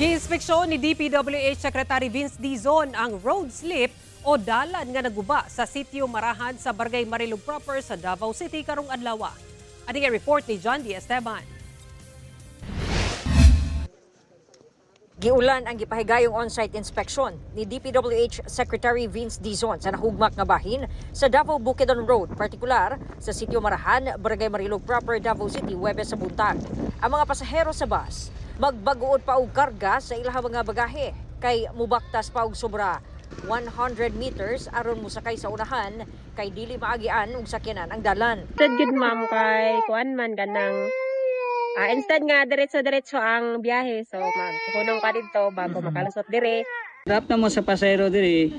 Giinspeksyon ni DPWH Secretary Vince Dizon ang road slip o dalan nga naguba sa Sitio Marahan sa Barangay Marilog Proper sa Davao City karong adlaw. Ani nga report ni John D. Esteban. Giulan ang gipahigayong on-site inspection ni DPWH Secretary Vince Dizon sa nahugmak nga bahin sa Davao Bukidnon Road, partikular sa Sitio Marahan, Barangay Marilog Proper, Davao City, Huwebes sa buntag. Ang mga pasahero sa bus magbaguod pa og karga sa ilahang mga bagahe kay mubaktas pa og sobra 100 meters aron mosakay sa unahan kay dili maagian og sakyanan ang dalan. Instead gud, ma'am, kay kuan man ganang instead nga diretso-diretso ang biyahe, so maghunong ka didto bago makalusot dire. Drop na mo sa pasero diri.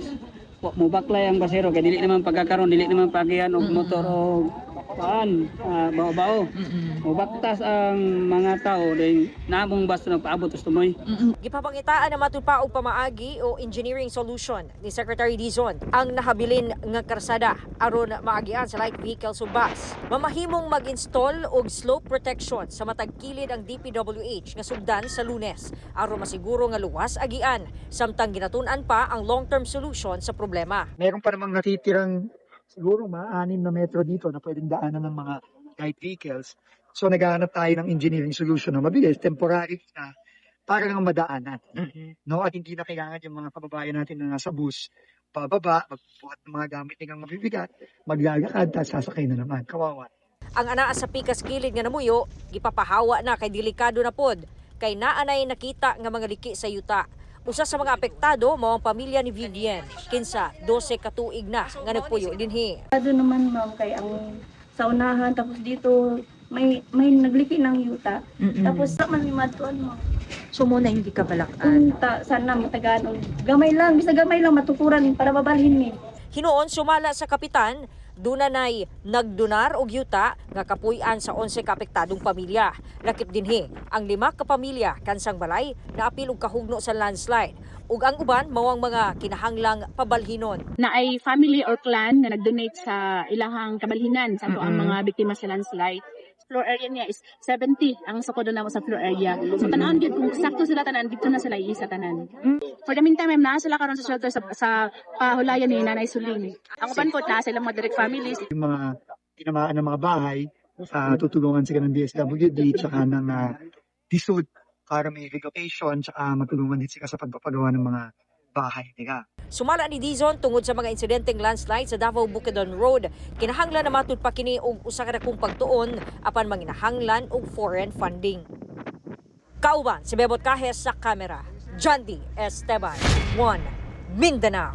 Mubaklay ang pasero kay dili naman pagkakaroon, dili naman pagian og motor o paan, bao-bao. Mubaktas ang mga tao din namong basta nagpaabot sa tumoy. Gipapangitaan na matud pa og pamaagi o engineering solution ni Secretary Dizon ang nahabilin nga karsada aron maagian sa light vehicles ug bus. Mamahimong mag-install og slope protection sa matag kilid ang DPWH nga sugdan sa Lunes aron masiguro nga luwas agian samtang ginatun-an pa ang long-term solution sa problema. Meron pa namang natitirang siguro mga 6 na metro dito na pwedeng daanan ng mga light vehicles. So naghahanap tayo ng engineering solution na mabilis, temporary na, para lang madaanan. No? At hindi na kailangan yung mga kababayan natin na nasa bus, pababa, magbuhat ng mga gamit nilang mabibigat, maglalakad, tapos sasakay na naman. Kawawa. Ang anaa sa pikas kilid nga namuyo, gipapahawa na kay delikado na pod kay naanay nakita nga mga liki sa yuta. Usa sa mga apektado mao ang pamilya ni Vivian, kinsa 12 ka tuig na nga nagpuyo dinhi. Doon naman, ma'am, kay ang sa unahan, tapos dito may nagliki ng yuta. Tapos sa man may matuan mo. So mo na hindi ka balakan. Unta sana matagaan og gamay lang, bisa gamay lang matukuran para mabalhin ni. Hinuon sumala sa kapitan, duna nay nagdunar og yuta nga kapuy-an sa 11 ka apektadong pamilya. Lakip dinhi ang lima ka pamilya kansang balay na apil og kahugno sa landslide ug ang uban mao ang mga kinahanglang pabalhinon. Na ay family or clan na nag-donate sa ilahang kabalhinan sa ato ang mga biktima sa landslide. Floor area niya is 70 ang sukod na mo sa floor area. So tanan gyud kung sakto sila tanan dito na sila iisa tanan. For the meantime, ma'am, naa sila karon sa shelter sa pahulayan ni Nanay Suling. Ang uban po na silang mga direct families. Yung mga tinamaan ng mga bahay, tutulungan sila ng DSWD tsaka ng DHSUD para may relocation tsaka matulungan din sila sa pagpapagawa ng mga bahay nila. Sumala ni Dizon, tungod sa mga insidenteng landslide sa Davao Bukidnon Road, kinahanglan na matud pa kini og usa ka dakong pagtuon apan manginahanglan og foreign funding. Kauban si Bebot Cajes sa kamera. Jandy Esteban, 1 Mindanao.